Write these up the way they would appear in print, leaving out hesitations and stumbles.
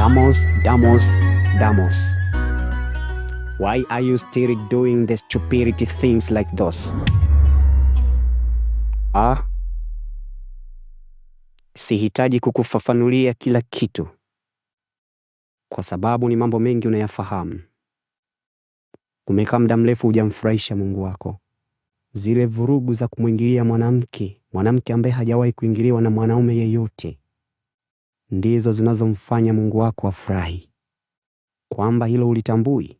Damos, Damos, Damos. Why are you still doing the stupidity things like those? Ah? Sihitaji kukufafanulia kila kitu kwa sababu ni mambo mengi unayafahamu. Umekaa muda mrefu hujamfurahisha Mungu wako. Zile vurugu za kumwingilia mwanamke, mwanamke ambaye hajawahi kuingiliwa na mwanaume yeyote, ndizo zinazomfanya Mungu wako afurahi. Kwamba hilo ulitambui,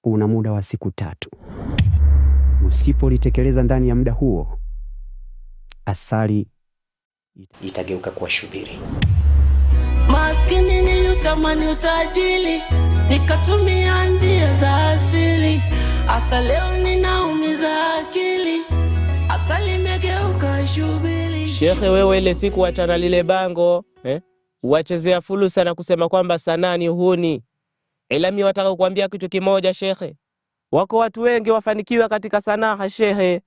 una muda wa siku 3. Usipolitekeleza ndani ya muda huo, asali itageuka kuwa shubiri. Maskini niliutamani utajiri, nikatumia njia za asili. Asa leo ninaumiza akili, asali imegeuka shubiri. Shekhe, wewe ile siku wachana lile bango, wachezea fursa na kusema kwamba sanaa ni uhuni. Ila mimi nataka kukuambia kitu kimoja shekhe. Wako watu wengi wafanikiwa katika sanaa shehe.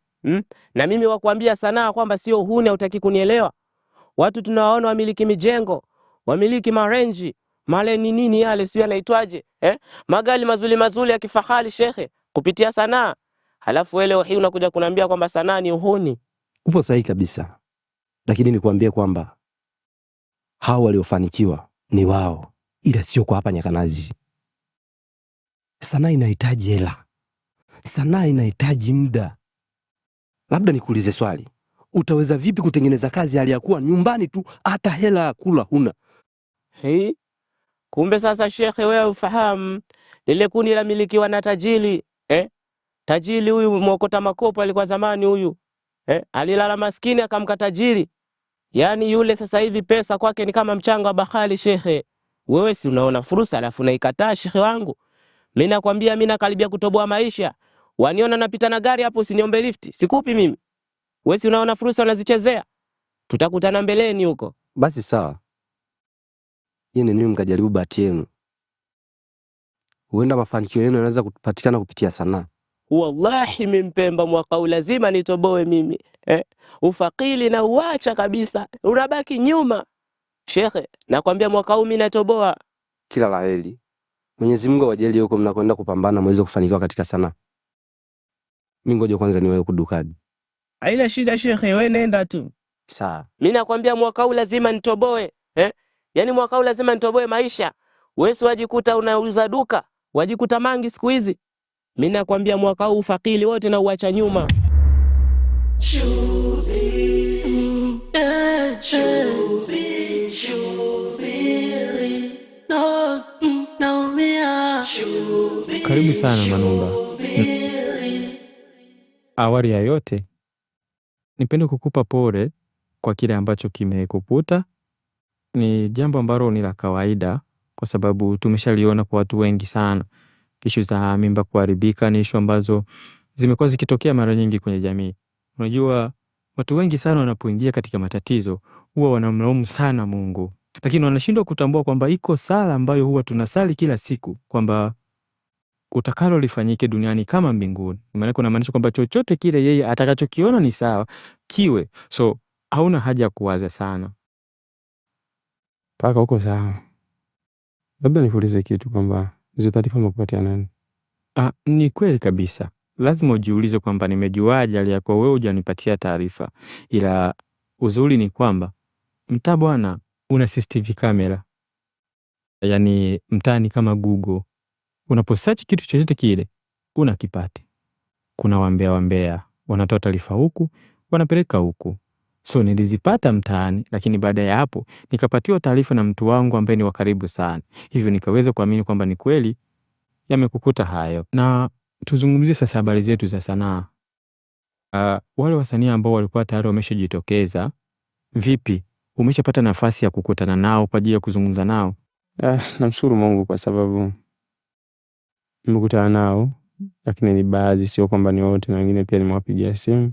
Na mimi wakuambia sanaa kwamba sio uhuni, hautaki kunielewa. Watu tunawaona wamiliki mijengo, wamiliki marenji, male ni nini yale sio yanaitwaje? Magari mazuri mazuri ya kifahari shekhe kupitia sanaa. Halafu wewe leo hii unakuja kuniambia kwamba sanaa ni uhuni. Upo sahihi kabisa. Lakini nikuambie kwamba hao waliofanikiwa ni wao, ila sio kwa hapa Nyakanazi. Sanaa inahitaji hela. Sanaa inahitaji muda. Labda nikuulize swali. Utaweza vipi kutengeneza kazi hali ya kuwa nyumbani tu hata hela ya kula huna? Hei? Kumbe sasa shekhe wewe ufahamu lile kundi la milikiwa na tajiri, Tajiri huyu mwokota makopo alikuwa zamani huyu. Alilala maskini akamka tajiri. Yaani yule sasa hivi pesa kwake ni kama mchanga wa bahari shekhe. Wewe si unaona fursa alafu unaikataa shekhe wangu? Mimi nakwambia mimi nakaribia kutoboa maisha. Waniona napita na gari hapo usiniombe lift. Sikupi mimi. Wewe si unaona fursa unazichezea? Tutakutana mbeleni huko. Basi sawa. Yeye nini mkajaribu bahati yenu. Huenda mafanikio yenu yanaweza kupatikana kupitia sanaa. Wallahi mimi Mpemba mwaka huu lazima nitoboe mimi. Ufakili na uacha kabisa. Unabaki nyuma. Shekhe, nakwambia mwaka huu mimi natoboa. Kila la heri. Mwenyezi Mungu awajalie huko mnakwenda kupambana muweze kufanikiwa katika sanaa. Mimi ngoja kwanza niwae kudukani. Haina shida shekhe, wewe nenda tu. Sawa. Mimi nakwambia mwaka huu lazima nitoboe. Yaani mwaka huu lazima nitoboe maisha. Wewe si wajikuta unauza duka, wajikuta mangi siku hizi. Mimi nakwambia mwaka huu ufakili wote na uacha nyuma. Shubiri, shubiri, shubiri. No, naumia. Shubiri, Karibu sana Manumba. Shubiri. Awali ya yote, nipende kukupa pole kwa kile ambacho kimekukuta. Ni jambo ambalo ni la kawaida kwa sababu tumeshaliona kwa watu wengi sana. Ishu za mimba kuharibika ni ishu ambazo zimekuwa zikitokea mara nyingi kwenye jamii. Unajua watu wengi sana wanapoingia katika matatizo huwa wanamlaumu sana Mungu, lakini wanashindwa kutambua kwamba iko sala ambayo huwa tunasali kila siku kwamba utakalo lifanyike duniani kama mbinguni. Maana kuna maanisha kwamba chochote kile yeye atakachokiona ni sawa kiwe. So hauna haja ya kuwaza sana. Paka uko sawa. Labda nikuulize kitu kwamba hizo taarifa umekupatia nani? Ni kweli kabisa. Lazima ujiulize kwamba nimejuaje hali ya kuwa wewe hujanipatia taarifa. Ila uzuri ni kwamba mtaa bwana una CCTV camera. Yaani mtaa ni kama Google. Unaposearch kitu chochote kile unakipata. Kuna wambea wambea wanatoa taarifa huku wanapeleka huku. So nilizipata mtaani, lakini baada ya hapo nikapatiwa taarifa na mtu wangu ambaye ni wa karibu sana. Hivyo nikaweza kuamini kwamba ni kweli yamekukuta hayo. Na tuzungumzie sasa habari zetu za sanaa. Wale wasanii ambao walikuwa tayari wameshajitokeza, vipi? Umeshapata nafasi ya kukutana nao kwa ajili ya kuzungumza nao? Namshukuru Mungu kwa sababu nimekutana nao, lakini ni baadhi, sio kwamba ni wote, na wengine pia nimewapigia simu.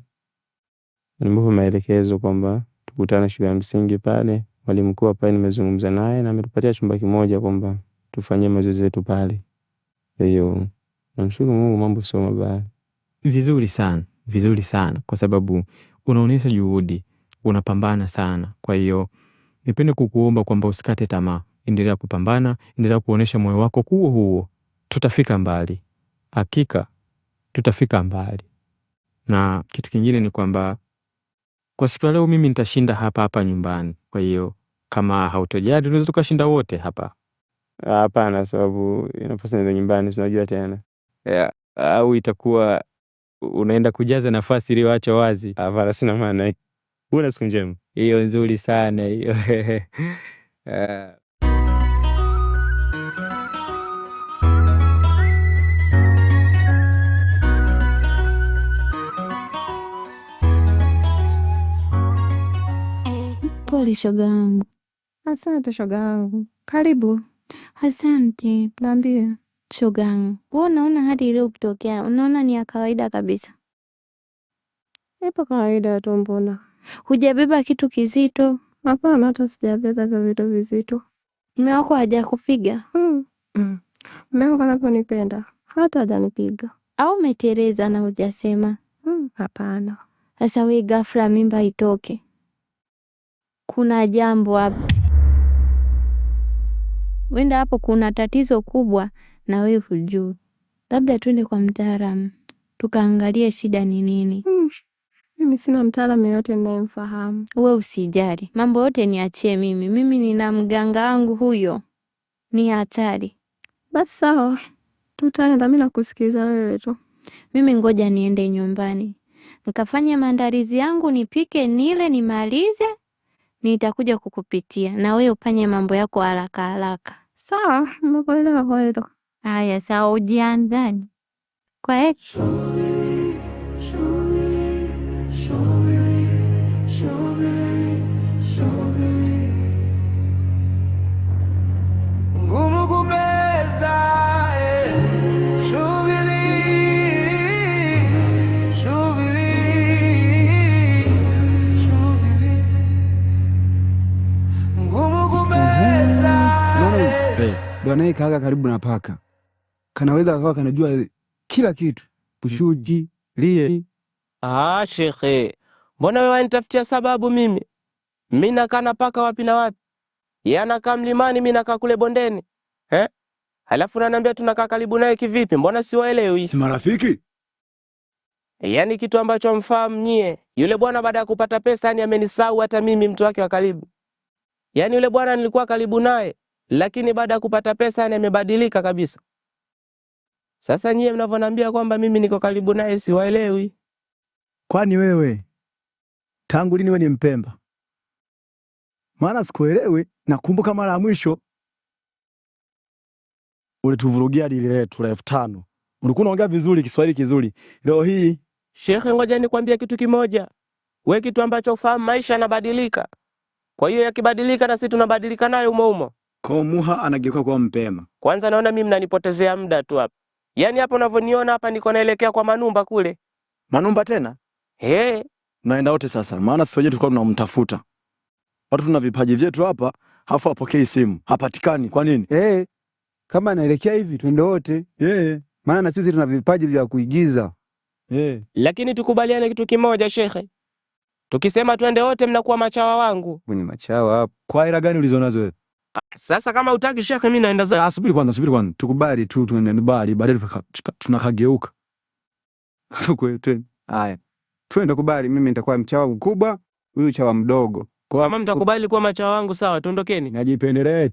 Nimewapa maelekezo kwamba tukutane shule ya msingi pale. Mwalimu mkuu pale nimezungumza naye na ametupatia chumba kimoja kwamba tufanyie mazoezi yetu pale. Kwa hiyo namshukuru Mungu, mambo sio mabaya. Vizuri sana, vizuri sana kwa sababu unaonyesha juhudi, unapambana sana. Kwa hiyo nipende kukuomba kwamba usikate tamaa. Endelea kupambana, endelea kuonesha moyo wako huo huo, tutafika mbali, hakika tutafika mbali. Na kitu kingine ni kwamba kwa siku ya leo mimi nitashinda hapa hapa nyumbani, kwa hiyo kama hautojali tunaweza tukashinda wote hapa. Hapana, sababu inapaswa niende nyumbani, si unajua tena. Yeah, au itakuwa unaenda kujaza nafasi iliyoachwa wazi. Hapana, sina maana. Uwe na siku njema. Hiyo nzuri sana hiyo. Pole shoga yangu. Asante shoga yangu. Karibu. Asante. Niambie. Shoga yangu, wewe unaona hali iliyotokea, unaona ni ya kawaida kabisa? Ipo kawaida tu mbona. Hujabeba kitu kizito? Hapana, hata sijabeba hivyo vitu vizito. Mume wako hajakupiga? Mume wangu anaponipenda hata hajanipiga. Au umeteleza na hujasema? Hapana. Sasa we ghafla mimba itoke, kuna jambo hapo, wenda hapo kuna tatizo kubwa na wewe hujui. Labda twende kwa mtaalamu tukaangalie shida ni nini. Mimi sina mtaalamu yeyote ninayemfahamu. Wewe usijali, mambo yote niachie mimi. Mimi nina mganga wangu, huyo ni hatari. Basi sawa, tutaenda. Mimi nakusikiliza wewe tu. Mimi ngoja niende nyumbani nikafanye maandalizi yangu, nipike, nile, nimalize, nitakuja kukupitia na wewe ufanye mambo yako haraka haraka. Sawa, nimekuelewa kwa hilo. Haya, sawa, ujiandae. Kwa heri. Ngumu kumeza, shubiri, shubiri, shubiri. Ngumu kumeza, Ndo anayekaaga karibu na paka kanaweza akawa kanajua kila kitu, bushuji lie. Ah, shekhe, mbona wewe wanitafutia sababu mimi? Mimi nakaa na paka wapi na wapi? Yeye anakaa mlimani, mimi nakaa kule bondeni. Eh? Halafu unaniambia tunakaa karibu naye kivipi? Mbona siwaelewi? Si marafiki? Yaani kitu ambacho mfahamu nyie, yule bwana baada ya kupata pesa yani amenisahau hata mimi mtu wake wa karibu. Yaani yule bwana nilikuwa karibu naye, lakini baada ya kupata pesa yani amebadilika kabisa. Sasa nyie mnavyoniambia kwamba mimi niko karibu naye siwaelewi. Kwani wewe tangu lini wewe ni Mpemba? Maana sikuelewi. Nakumbuka mara ya mwisho ulituvurugia dili letu la 5,000. Ulikuwa unaongea vizuri Kiswahili kizuri. Leo hii Shekhe, ngoja nikwambie kitu kimoja. We kitu ambacho ufahamu, maisha yanabadilika. Kwa hiyo yakibadilika na sisi tunabadilika nayo umo umo. Kwa Muha anageuka kuwa Mpemba. Kwanza naona mimi mnanipotezea muda tu hapa. Yaani hapa unavyoniona hapa niko naelekea kwa Manumba kule. Manumba tena? He. Naenda wote sasa, maana sisi wenyewe tulikuwa tunamtafuta. Watu tuna vipaji vyetu hapa, hafu hapokei simu, hapatikani. Kwa nini? Kama anaelekea hivi twende wote. Maana na sisi tuna vipaji vya kuigiza. Lakini tukubaliane kitu kimoja shekhe. Tukisema twende wote mnakuwa machawa wangu. Mwenye machawa hapo. Kwa hela gani ulizonazo wewe? Sasa kama hutaki shekhe, mimi naenda zangu. Subiri kwanza, subiri kwanza. Tukubali tu tuende mbali, baadaye tunakageuka. Twende. Haya. Twende kubali, mimi nitakuwa mchawa mkubwa, huyu chawa mdogo. Kwa kama mtakubali kuwa machawa wangu sawa, tuondokeni. Najipendelea.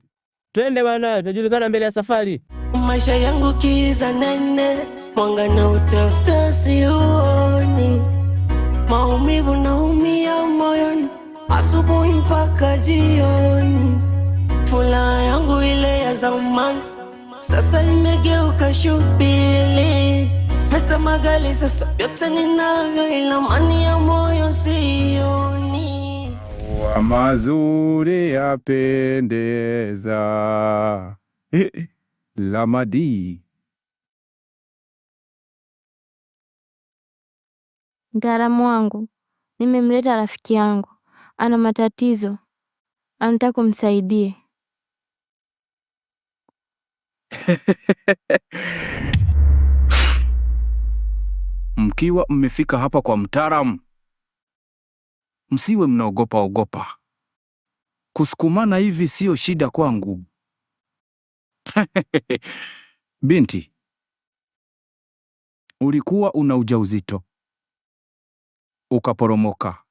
Twende bwana, tunajulikana mbele ya safari. Maisha yangu kiza nene, mwanga na utafuta siuoni. Maumivu naumia moyoni, asubuhi mpaka jioni. Furaha yangu ile ya zamani sasa imegeuka shubiri. Pesa magali sasa vyote ninavyo, ila amani ya moyo sioni. Wa mazuri yapendeza. Lamadi. Mtaalamu wangu, nimemleta rafiki yangu, ana matatizo, anataka kumsaidie. Mkiwa mmefika hapa kwa mtaalamu, msiwe mnaogopa ogopa. Kusukumana hivi siyo shida kwangu. Binti, ulikuwa una ujauzito ukaporomoka.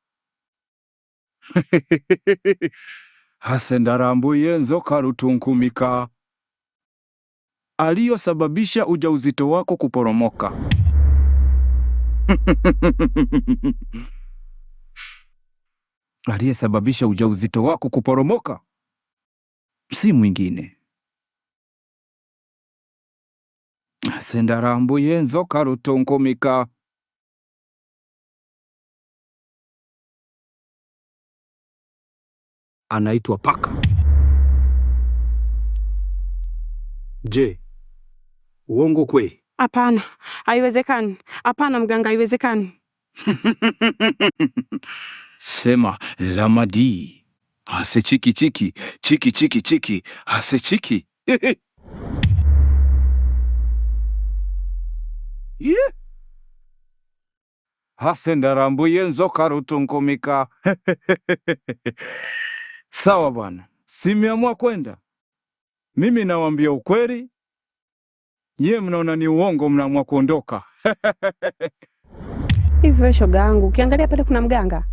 Hasendarambuye nzoka rutunkumika, aliyosababisha ujauzito wako kuporomoka. Aliyesababisha ujauzito wako kuporomoka si mwingine sendarambuye nzoka rutunkumika. Anaitwa paka. Je, uongo kweli? Hapana, haiwezekani. Hapana mganga, haiwezekani. Sema lamadi ase chiki chiki chiki chiki chiki ase chiki. Yeah. Hase ndarambuye nzoka rutunkumika. Sawa bwana, simeamua kwenda. Mimi nawaambia ukweli, nyie mnaona ni uongo, mnaamua kuondoka. Hivi wewe shoga yangu, ukiangalia pale kuna mganga.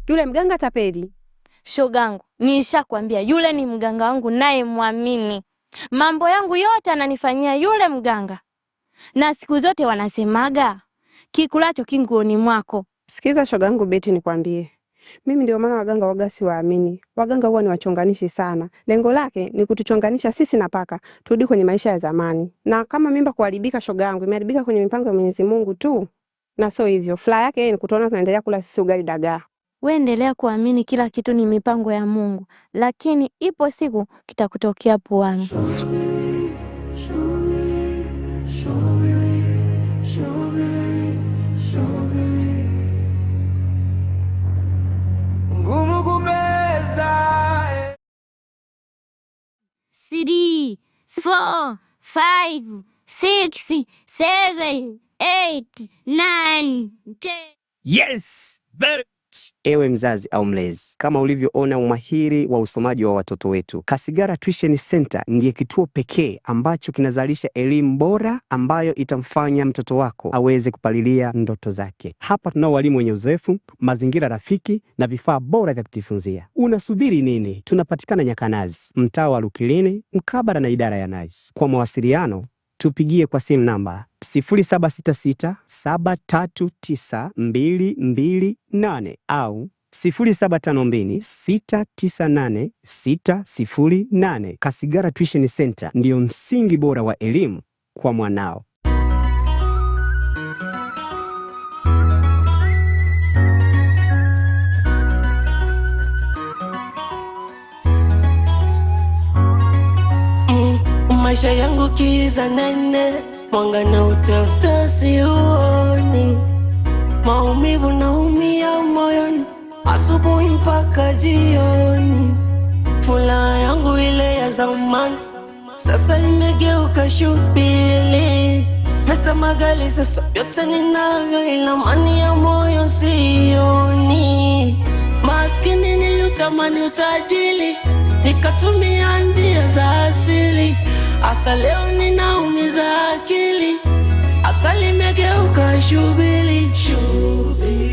Yule mganga tapeli. Shogangu, nishakwambia yule ni mganga wangu naye mwamini. Mambo yangu yote ananifanyia yule mganga. Na siku zote wanasemaga kikulacho kinguoni mwako. Sikiza shoga yangu Beti, nikwambie. Mimi ndio maana waganga waga siwaamini. Waganga huwa ni wachonganishi sana. Lengo lake ni kutuchonganisha sisi na paka, turudi kwenye maisha ya zamani. Na kama mimba kuharibika, shoga yangu, imeharibika kwenye mipango ya Mwenyezi Mungu tu. Na sio hivyo. Furaha yake yeye ni kutuona tunaendelea kula sisi ugali dagaa. We endelea kuamini kila kitu ni mipango ya Mungu, lakini ipo siku kitakutokea puani. Ngumu kumeza. 3, 4, 5, 6, 7, 8, 9, 10. Yes, very. Ewe mzazi au mlezi, kama ulivyoona umahiri wa usomaji wa watoto wetu, Kasigara Tuition Center ndiye kituo pekee ambacho kinazalisha elimu bora ambayo itamfanya mtoto wako aweze kupalilia ndoto zake. Hapa tunao walimu wenye uzoefu, mazingira rafiki na vifaa bora vya kujifunzia. Unasubiri nini? Tunapatikana Nyakanazi, mtaa wa Lukilini, mkabala na idara ya NICE. Kwa mawasiliano tupigie kwa simu namba 0766739228 au 0752698608. Kasigara Tuition Center ndiyo msingi bora wa elimu kwa mwanao. Maisha yangu kiza nene, mwanga na utafuta siuoni, maumivu naumia moyoni, asubuhi mpaka jioni. Furaha yangu ile ya zamani sasa imegeuka shubili. Pesa magali sasa vyote ninavyo, ila amani ya moyo sioni. Maskini niliutamani utajiri, nikatumia njia za asili. Asa leo ninaumiza akili, asali imegeuka shubili. Shubili.